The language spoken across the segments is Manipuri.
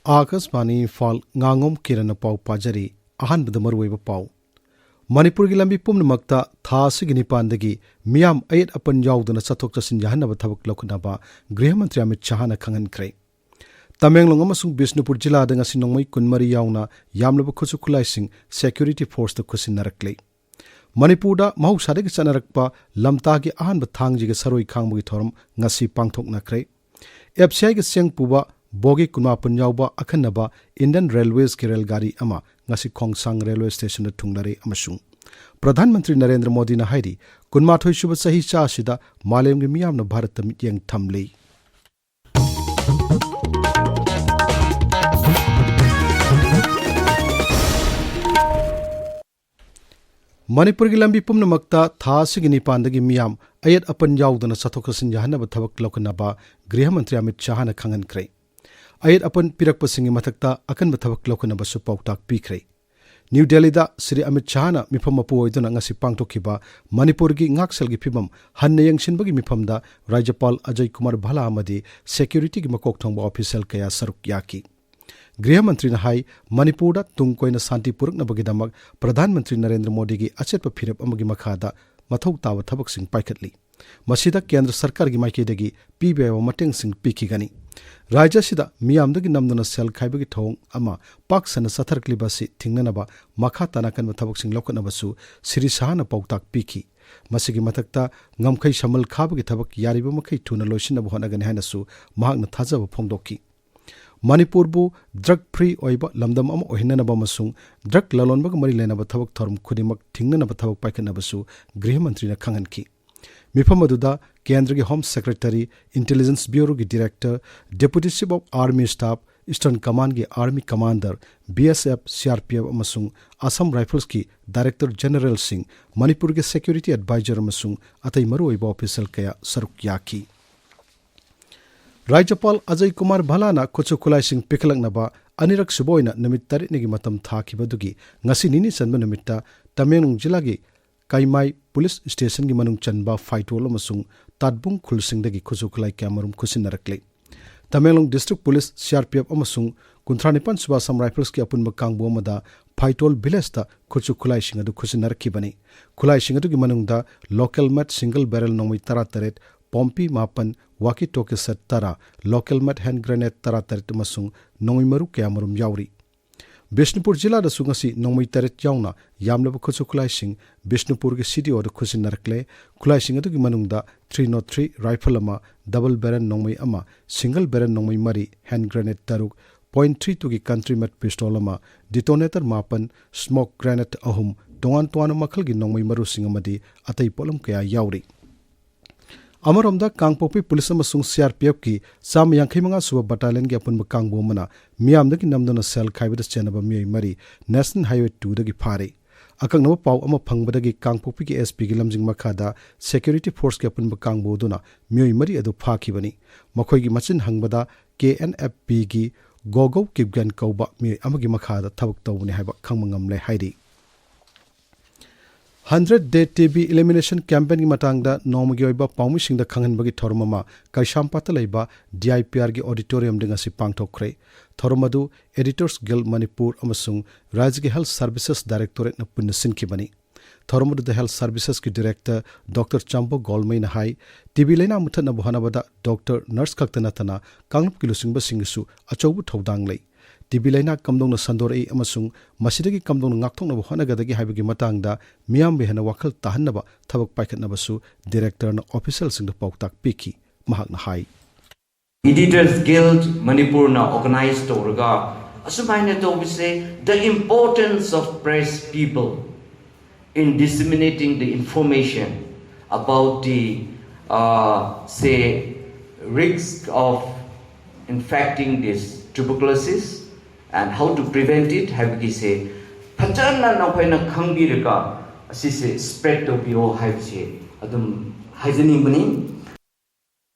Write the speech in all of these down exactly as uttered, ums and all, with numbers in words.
ꯑꯥꯀꯥꯁꯕꯥꯅꯤ ꯏꯝꯐꯥꯜ, ꯉꯥꯉꯣꯝ ꯀꯤꯔꯟꯅ ꯄꯥꯎ ꯄꯥꯖꯔꯤ꯫ ꯑꯍꯥꯟꯕꯗ ꯃꯔꯨꯑꯣꯏꯕ ꯄꯥꯎ꯫ ꯃꯅꯤꯄꯨꯔꯒꯤ ꯂꯝꯕꯤ ꯄꯨꯝꯅꯃꯛꯇ ꯊꯥ ꯑꯁꯤꯒꯤ ꯅꯤꯄꯥꯟꯗꯒꯤ ꯃꯤꯌꯥꯝ ꯑꯌꯦꯠ ꯑꯄꯟ ꯌꯥꯎꯗꯅ ꯆꯠꯊꯣꯛ ꯆꯠꯁꯤꯟ ꯌꯥꯍꯟꯅꯕ ꯊꯕꯛ ꯂꯧꯈꯠꯅꯕ ꯒ꯭ꯔꯤꯍ ꯃꯟꯇ꯭ꯔꯤ ꯑꯃꯤꯠ ꯁꯍꯥꯅ ꯈꯪꯍꯟꯈ꯭ꯔꯦ꯫ ꯇꯃꯦꯡꯂꯣꯡ ꯑꯃꯁꯨꯡ ꯕꯤꯁꯅꯨꯄꯨꯔ ꯖꯤꯂꯥꯗ ꯉꯁꯤ ꯅꯣꯡꯃꯩ ꯀꯨꯟꯃꯔꯤ ꯌꯥꯎꯅ ꯌꯥꯝꯂꯕ ꯈꯨꯠꯁꯨ ꯈꯨꯠꯂꯥꯏꯁꯤꯡ ꯁꯦꯀ꯭ꯌꯨꯔꯤꯇꯤ ꯐꯣꯔꯁꯇ ꯈꯨꯠꯁꯤꯟꯅꯔꯛꯂꯦ꯫ ꯃꯅꯤꯄꯨꯔꯗ ꯃꯍꯧꯁꯥꯗꯒꯤ ꯆꯠꯅꯔꯛꯄ ꯂꯝꯇꯥꯒꯤ ꯑꯍꯥꯟꯕ ꯊꯥꯡꯖꯒꯤ ꯁꯔꯣꯏ ꯈꯥꯡꯕꯒꯤ ꯊꯧꯔꯝ ꯉꯁꯤ ꯄꯥꯡꯊꯣꯛꯅꯈ꯭ꯔꯦ꯫ ꯑꯦꯐ ꯁꯤ ꯑꯥꯏꯒꯤ ꯆꯦꯡ ꯄꯨꯕ ꯕꯣꯒꯤ ꯀꯨꯟꯃꯥꯄꯟ ꯌꯥꯎꯕ ꯑꯈꯟꯅꯕ ꯏꯟꯗꯤꯌꯟ ꯔꯦꯜꯋꯦꯁꯀꯤ ꯔꯦꯜ ꯒꯥꯔꯤ ꯑꯃ ꯉꯁꯤ ꯈꯣꯡꯁꯥꯡ ꯔꯦꯜꯋꯦ ꯁ꯭ꯇꯦꯁꯟꯗ ꯊꯨꯡꯂꯔꯦ ꯑꯃꯁꯨꯡ ꯄ꯭ꯔꯙꯥꯟ ꯃꯟꯇ꯭ꯔꯤ ꯅꯔꯦꯟꯗ꯭ꯔ ꯃꯣꯗꯤꯅ ꯍꯥꯏꯔꯤ, ꯀꯨꯟꯃꯥꯊꯣꯏ ꯁꯨꯕ ꯆꯍꯤ ꯆꯥ ꯑꯁꯤꯗ ꯃꯥꯂꯦꯝꯒꯤ ꯃꯤꯌꯥꯝꯅ ꯚꯥꯔꯠꯇ ꯃꯤꯠꯌꯦꯡ ꯊꯝꯂꯤ꯫ ꯃꯅꯤꯄꯨꯔꯒꯤ ꯂꯝꯕꯤ ꯄꯨꯝꯅꯃꯛꯇ ꯊꯥ ꯑꯁꯤꯒꯤ ꯅꯤꯄꯥꯟꯗꯒꯤ ꯃꯤꯌꯥꯝ ꯑꯌꯦꯠ ꯑꯄꯟ ꯌꯥꯎꯗꯅ ꯆꯠꯊꯣꯛ ꯆꯠꯁꯤꯟ ꯌꯥꯍꯟꯅꯕ ꯊꯕꯛ ꯂꯧꯈꯠꯅꯕ ꯒ꯭ꯔꯤꯍ ꯃꯟꯇ꯭ꯔꯤ ꯑꯃꯤꯠ ꯁꯍꯥꯅ ꯈꯪꯍꯟꯈ꯭ꯔꯦ꯫ ꯑꯌꯦꯠ ꯑꯄꯟ ꯄꯤꯔꯛꯄꯁꯤꯡꯒꯤ ꯃꯊꯛꯇ ꯑꯀꯟꯕ ꯊꯕꯛ ꯂꯧꯈꯠꯅꯕꯁꯨ ꯄꯥꯎꯇꯥꯛ ꯄꯤꯈ꯭ꯔꯦ꯫ ꯅ꯭ꯌꯨ ꯗꯦꯜꯂꯤꯗ ꯁ꯭ꯔꯤ ꯑꯃꯤꯠ ꯁꯍꯥꯅ ꯃꯤꯐꯝ ꯃꯄꯨ ꯑꯣꯏꯗꯨꯅ ꯉꯁꯤ ꯄꯥꯡꯊꯣꯛꯈꯤꯕ ꯃꯅꯤꯄꯨꯔꯒꯤ ꯉꯥꯛꯁꯦꯜꯒꯤ ꯐꯤꯕꯝ ꯍꯟꯅ ꯌꯦꯡꯁꯤꯟꯕꯒꯤ ꯃꯤꯐꯝꯗ ꯔꯥꯖ꯭ꯌꯄꯥꯜ ꯑꯖꯌ ꯀꯨꯃꯥꯔ ꯚꯜꯂꯥ ꯑꯃꯗꯤ ꯁꯦꯀ꯭ꯌꯨꯔꯤꯇꯤꯒꯤ ꯃꯀꯣꯛ ꯊꯣꯡꯕ ꯑꯣꯐꯤꯁꯤꯌꯦꯜ ꯀꯌꯥ ꯁꯔꯨꯛ ꯌꯥꯈꯤ꯫ ꯒ꯭ꯔꯤꯍ ꯃꯟꯇ꯭ꯔꯤꯅ ꯍꯥꯏ, ꯃꯅꯤꯄꯨꯔꯗ ꯇꯨꯡ ꯀꯣꯏꯅ ꯁꯥꯟꯇꯤ ꯄꯨꯔꯛꯅꯕꯒꯤꯗꯃꯛ ꯄ꯭ꯔꯙꯥꯟ ꯃꯟꯇ꯭ꯔꯤ ꯅꯔꯦꯟꯗ꯭ꯔ ꯃꯣꯗꯤꯒꯤ ꯑꯆꯦꯠꯄ ꯐꯤꯔꯦꯞ ꯑꯃꯒꯤ ꯃꯈꯥꯗ ꯃꯊꯧ ꯇꯥꯕ ꯊꯕꯛꯁꯤꯡ ꯄꯥꯏꯈꯠꯂꯤ꯫ ꯃꯁꯤꯗ ꯀꯦꯟꯗ꯭ꯔ ꯁꯔꯀꯥꯔꯒꯤ ꯃꯥꯏꯀꯩꯗꯒꯤ ꯄꯤꯕ ꯌꯥꯕ ꯃꯇꯦꯡꯁꯤꯡ ꯄꯤꯈꯤꯒꯅꯤ꯫ ꯔꯥꯖ꯭ꯌ ꯑꯁꯤꯗ ꯃꯤꯌꯥꯝꯗꯒꯤ ꯅꯝꯗꯨꯅ ꯁꯦꯜ ꯈꯥꯏꯕꯒꯤ ꯊꯧꯑꯣꯡ ꯑꯃ ꯄꯥꯛ ꯁꯟꯅ ꯆꯠꯊꯔꯛꯂꯤꯕ ꯑꯁꯤ ꯊꯤꯡꯅꯅꯕ ꯃꯈꯥ ꯇꯥꯅ ꯑꯀꯟꯕ ꯊꯕꯛꯁꯤꯡ ꯂꯧꯈꯠꯅꯕꯁꯨ ꯁ꯭ꯔꯤ ꯁꯍꯥꯅ ꯄꯥꯎꯇꯥꯛ ꯄꯤꯈꯤ꯫ ꯃꯁꯤꯒꯤ ꯃꯊꯛꯇ ꯉꯝꯈꯩ ꯁꯝꯃꯜ ꯈꯥꯕꯒꯤ ꯊꯕꯛ ꯌꯥꯔꯤꯕ ꯃꯈꯩ ꯊꯨꯅ ꯂꯣꯏꯁꯤꯟꯅꯕ ꯍꯣꯠꯅꯒꯅꯤ ꯍꯥꯏꯅꯁꯨ ꯃꯍꯥꯛꯅ ꯊꯥꯖꯕ ꯐꯣꯡꯗꯣꯛꯈꯤ꯫ ꯃꯅꯤꯄꯨꯔꯕꯨ ꯗ꯭ꯔꯒ ꯐ꯭ꯔꯤ ꯑꯣꯏꯕ ꯂꯝꯗꯝ ꯑꯃ ꯑꯣꯏꯍꯟꯅꯅꯕ ꯑꯃꯁꯨꯡ ꯗ꯭ꯔꯒ ꯂꯂꯣꯟꯕꯒ ꯃꯔꯤ ꯂꯩꯅꯕ ꯊꯕꯛ ꯊꯧꯔꯝ ꯈꯨꯗꯤꯡꯃꯛ ꯊꯤꯡꯅꯅꯕ ꯊꯕꯛ ꯄꯥꯏꯈꯠꯅꯕꯁꯨ ꯒ꯭ꯔꯤꯍ ꯃꯟꯇ꯭ꯔꯤꯅ ꯈꯪꯍꯟꯈꯤ꯫ ꯃꯤꯐꯝ ꯑꯗꯨꯗ ꯀꯦꯟꯗ꯭ꯔꯒꯤ ꯍꯣꯝ ꯁꯦꯀ꯭ꯔꯦꯇꯔꯤ, ꯏꯟꯇꯦꯂꯤꯖꯦꯟꯁ ꯕ꯭ꯌꯨꯔꯣꯒꯤ director, deputy chief of army staff, eastern ꯀꯃꯥꯟꯒꯤ army commander, B S F, C R P F ꯑꯃꯁꯨꯡ ꯑꯁꯥꯝ ꯔꯥꯏꯐꯜꯁꯀꯤ ꯗꯥꯏꯔꯦꯛꯇꯔ ꯖꯦꯅꯔꯦꯜꯁꯤꯡ, ꯃꯅꯤꯄꯨꯔꯒꯤ ꯁꯦꯀ꯭ꯌꯨꯔꯤꯇꯤ ꯑꯦꯗꯚꯥꯏꯖꯔ ꯑꯃꯁꯨꯡ ꯑꯇꯩ ꯃꯔꯨꯑꯣꯏꯕ ꯑꯣꯐꯤꯁꯤꯌꯦꯜ ꯀꯌꯥ ꯁꯔꯨꯛ ꯌꯥꯈꯤ꯫ ꯔꯥꯖ꯭ꯌꯄꯥꯜ ꯑꯖꯌ ꯀꯨꯃꯥꯔ ꯚꯜꯂꯥꯅ ꯈꯨꯠꯁꯨ ꯈꯨꯠꯂꯥꯏꯁꯤꯡ ꯄꯤꯈꯠꯂꯛꯅꯕ ꯑꯅꯤꯔꯛ ꯁꯨꯕ ꯑꯣꯏꯅ ꯅꯨꯃꯤꯠ ꯇꯔꯦꯠꯅꯤꯒꯤ ꯃꯇꯝ ꯊꯥꯈꯤꯕꯗꯨꯒꯤ ꯉꯁꯤ ꯅꯤꯅꯤ ꯆꯟꯕ ꯅꯨꯃꯤꯠꯇ ꯇꯃꯦꯡꯂꯣꯡ ꯖꯤꯂꯥꯒꯤ ꯀꯩꯃꯥꯏ ꯄꯨꯂꯤꯁ ꯁ꯭ꯇꯦꯁꯟꯒꯤ ꯃꯅꯨꯡ ꯆꯟꯕ ꯐꯥꯏꯇꯣꯜ ꯑꯃꯁꯨꯡ ꯇꯥꯠꯕꯨꯡ ꯈꯨꯜꯁꯤꯡꯗꯒꯤ ꯈꯨꯠꯁꯨ ꯈꯨꯠꯂꯥꯏ ꯀꯌꯥꯃꯔꯨꯝ ꯈꯨꯠꯁꯤꯟꯅꯔꯛꯂꯦ꯫ Tamenglong district police, C R P F ꯑꯃꯁꯨꯡ ꯀꯨꯟꯊ꯭ꯔꯥ ꯅꯤꯄꯥꯟ ꯁꯨꯕ ꯑꯁꯥꯝ ꯔꯥꯏꯐꯜꯁꯀꯤ ꯑꯄꯨꯟꯕ ꯀꯥꯡꯕꯨ ꯑꯃꯗ ꯐꯥꯏꯇꯣꯜ ꯚꯤꯂꯦꯖꯇ ꯈꯨꯠꯁꯨ ꯈꯨꯠꯂꯥꯏꯁꯤꯡ ꯑꯗꯨ ꯈꯨꯠꯁꯤꯟꯅꯔꯛꯈꯤꯕꯅꯤ꯫ ꯈꯨꯠꯂꯥꯏꯁꯤꯡ ꯑꯗꯨꯒꯤ ꯃꯅꯨꯡꯗ ꯂꯣꯀꯦꯜ ꯃꯦꯠ ꯁꯤꯡꯒꯜ ꯕꯦꯔꯦꯜ ꯅꯣꯡꯃꯩ ꯇꯔꯥꯇꯔꯦꯠ, ꯄꯣꯝꯄꯤ ꯃꯥꯄꯟ, ꯋꯥꯀꯤ ꯇꯣꯀꯤ ꯁꯦꯠ ꯇꯔꯥ, ꯂꯣꯀꯦꯜ ꯃꯦꯠ ꯍꯦꯟ ꯒ꯭ꯔꯦꯅꯦꯗ ꯇꯔꯥꯇꯔꯦꯠ ꯑꯃꯁꯨꯡ ꯅꯣꯡꯃꯩ ꯃꯔꯨ ꯀꯌꯥꯃꯔꯨꯝ ꯌꯥꯎꯔꯤ꯫ ꯕꯤꯁꯅꯨꯄꯨꯔ ꯖꯤꯂꯥꯗꯁꯨ ꯉꯁꯤ ꯅꯣꯡꯃꯩ ꯇꯔꯦꯠ ꯌꯥꯎꯅ ꯌꯥꯝꯂꯕ ꯈꯨꯠꯁꯨ ꯈꯨꯠꯂꯥꯏꯁꯤꯡ ꯕꯤꯁꯅꯨꯄꯨꯔꯒꯤ ꯁꯤ ꯗꯤ ꯑꯣꯗ ꯈꯨꯠꯁꯤꯟꯅꯔꯛꯂꯦ꯫ ꯈꯨꯠꯂꯥꯏꯁꯤꯡ ꯑꯗꯨꯒꯤ ꯃꯅꯨꯡꯗ ꯊ꯭ꯔꯤ ꯅꯣꯠ ꯊ꯭ꯔꯤ ꯔꯥꯏꯐꯜ ꯑꯃ, ꯗꯕꯜ ꯕꯦꯔꯦꯜ ꯅꯣꯡꯃꯩ ꯑꯃ, ꯁꯤꯡꯒꯜ ꯕꯦꯔꯦꯜ ꯅꯣꯡꯃꯩ ꯃꯔꯤ, ꯍꯦꯟ ꯒ꯭ꯔꯦꯅꯦꯗ ꯇꯔꯨꯛ, ꯄꯣꯏꯟꯠ ꯊ꯭ꯔꯤ ꯇꯨꯒꯤ ꯀꯟꯇ꯭ꯔꯤ ꯃꯦꯠ ꯄꯤꯁꯇꯣꯜ ꯑꯃ, ꯗꯤꯇꯣꯅꯦꯇꯔ ꯃꯥꯄꯟ, ꯁ꯭ꯃꯣꯛ ꯒ꯭ꯔꯦꯅꯦꯗ ꯑꯍꯨꯝ, ꯇꯣꯉꯥꯟ ꯇꯣꯉꯥꯟꯕ ꯃꯈꯜꯒꯤ ꯅꯣꯡꯃꯩ ꯃꯔꯨꯁꯤꯡ ꯑꯃꯗꯤ ꯑꯇꯩ ꯄꯣꯠꯂꯝ ꯀꯌꯥ ꯌꯥꯎꯔꯤ꯫ ꯑꯃꯔꯣꯝꯗ, ꯀꯥꯡꯄꯣꯛꯄꯤ ꯄꯨꯂꯤꯁ ꯑꯃꯁꯨꯡ ꯁꯤ ꯑꯥꯔ ꯄꯤ ꯑꯦꯐꯀꯤ ꯆꯥꯝꯃ ꯌꯥꯡꯈꯩ ꯃꯉꯥ ꯁꯨꯕ ꯕꯠꯇꯥꯂꯤꯌꯟꯒꯤ ꯑꯄꯨꯟꯕ ꯀꯥꯡꯕꯨ ꯑꯃꯅ ꯃꯤꯌꯥꯝꯗꯒꯤ ꯅꯝꯗꯨꯅ ꯁꯦꯜ ꯈꯥꯏꯕꯗ ꯆꯦꯟꯅꯕ ꯃꯤꯑꯣꯏ ꯃꯔꯤ ꯅꯦꯁꯅꯦꯜ ꯍꯥꯏꯋꯦ ꯇꯨꯗꯒꯤ ꯐꯥꯔꯦ꯫ ꯑꯀꯛꯅꯕ ꯄꯥꯎ ꯑꯃ ꯐꯪꯕꯗꯒꯤ ꯀꯥꯡꯄꯣꯛꯄꯤꯒꯤ ꯑꯦꯁ ꯄꯤꯒꯤ ꯂꯝꯖꯤꯡ ꯃꯈꯥꯗ ꯁꯦꯀ꯭ꯌꯨꯔꯤꯇꯤ ꯐꯣꯔꯁꯀꯤ ꯑꯄꯨꯟꯕ ꯀꯥꯡꯕꯨ ꯑꯗꯨꯅ ꯃꯤꯑꯣꯏ ꯃꯔꯤ ꯑꯗꯨ ꯐꯥꯈꯤꯕꯅꯤ꯫ ꯃꯈꯣꯏꯒꯤ ꯃꯆꯤꯟ ꯍꯪꯕꯗ ꯀꯦ ꯑꯦꯟ ꯑꯦꯐ ꯄꯤꯒꯤ ꯒꯣꯒꯧ ꯀꯤꯞꯒꯦꯟ ꯀꯧꯕ ꯃꯤꯑꯣꯏ ꯑꯃꯒꯤ ꯃꯈꯥꯗ ꯊꯕꯛ ꯇꯧꯕꯅꯤ ꯍꯥꯏꯕ ꯈꯪꯕ ꯉꯝꯂꯦ ꯍꯥꯏꯔꯤ꯫ ꯍꯟꯗ꯭ꯔꯦꯠ ꯗꯦ ꯇꯤ ꯕꯤ ꯏꯂꯤꯃꯤꯅꯦꯁꯟ ꯀꯦꯝꯄꯦꯟꯒꯤ ꯃꯇꯥꯡꯗ ꯅꯣꯡꯃꯒꯤ ꯑꯣꯏꯕ ꯄꯥꯎꯃꯤꯁꯤꯡꯗ ꯈꯪꯍꯟꯕꯒꯤ ꯊꯧꯔꯝ ꯑꯃ ꯀꯩꯁꯥꯝꯄꯥꯠꯇ ꯂꯩꯕ ꯗꯤ ꯑꯥꯏ ꯄꯤ ꯑꯥꯔꯒꯤ ꯑꯣꯗꯤꯇꯣꯔꯤꯌꯝꯗ ꯉꯁꯤ ꯄꯥꯡꯊꯣꯛꯈ꯭ꯔꯦ꯫ ꯊꯧꯔꯝ ꯑꯗꯨ ꯑꯦꯗꯤꯇꯔꯁ ꯒꯤꯜ ꯃꯅꯤꯄꯨꯔ ꯑꯃꯁꯨꯡ ꯔꯥꯖ꯭ꯌꯒꯤ ꯍꯦꯜꯊ ꯁꯔꯚꯤꯁꯦꯁ ꯗꯥꯏꯔꯦꯛꯇꯣꯔꯦꯠꯅ ꯄꯨꯟꯅ ꯁꯤꯟꯈꯤꯕꯅꯤ꯫ ꯊꯧꯔꯝ ꯑꯗꯨꯗ ꯍꯦꯜꯊ ꯁꯔꯚꯤꯁꯦꯁꯀꯤ ꯗꯤꯔꯦꯛꯇꯔ ꯗꯣꯛꯇꯔ ꯆꯥꯝꯕꯣ ꯒꯣꯜꯃꯩꯅ ꯍꯥꯏ, ꯇꯤ ꯕꯤ ꯂꯩꯅꯥ ꯃꯨꯠꯊꯠꯅꯕ ꯍꯣꯠꯅꯕꯗ ꯗꯣꯛꯇꯔ, ꯅꯔꯁ ꯈꯛꯇ ꯅꯠꯇꯅ ꯀꯥꯡꯂꯨꯞꯀꯤ ꯂꯨꯆꯤꯡꯕꯁꯤꯡꯒꯤꯁꯨ ꯑꯆꯧꯕ ꯊꯧꯗꯥꯡ ꯂꯩ꯫ ꯇꯤ ꯕꯤ ꯂꯩꯅꯥ ꯀꯝꯗꯧꯅ ꯁꯟꯗꯣꯔꯛꯏ ꯑꯃꯁꯨꯡ ꯃꯁꯤꯗꯒꯤ ꯀꯝꯗꯧꯅ ꯉꯥꯛꯊꯣꯛꯅꯕ ꯍꯣꯠꯅꯒꯗꯒꯦ ꯍꯥꯏꯕꯒꯤ ꯃꯇꯥꯡꯗ ꯃꯤꯌꯥꯝꯕꯨ ꯍꯦꯟꯅ ꯋꯥꯈꯜ ꯇꯥꯍꯟꯅꯕ ꯊꯕꯛ ꯄꯥꯏꯈꯠꯅꯕꯁꯨ ꯗꯤꯔꯦꯛꯇꯔꯅ ꯑꯣꯐꯤꯁꯤꯌꯦꯜꯁꯤꯡꯗ ꯄꯥꯎꯇꯥꯛ ꯄꯤꯈꯤ꯫ ꯃꯍꯥꯛꯅ ꯍꯥꯏ, Editors Guild ꯃꯅꯤꯄꯨꯔꯅ ꯑꯣꯔꯒꯅꯥꯏꯖ ꯇꯧꯔꯒ ꯑꯁꯨꯃꯥꯏꯅ ꯇꯧꯕꯁꯦ, the importance of press people in disseminating the information about the, uh, say, risk of infecting this tuberculosis and how to prevent it ꯍꯥꯏꯕꯒꯤꯁꯦ ꯐꯖꯅ ꯅꯈꯣꯏꯅ ꯈꯪꯕꯤꯔꯒ ꯑꯁꯤꯁꯦ ꯁ꯭ꯄ꯭ꯔꯦꯗ ꯇꯧꯕꯤꯌꯣ ꯍꯥꯏꯕꯁꯦ ꯑꯗꯨꯝ ꯍꯥꯏꯖꯅꯤꯡꯕꯅꯤ꯫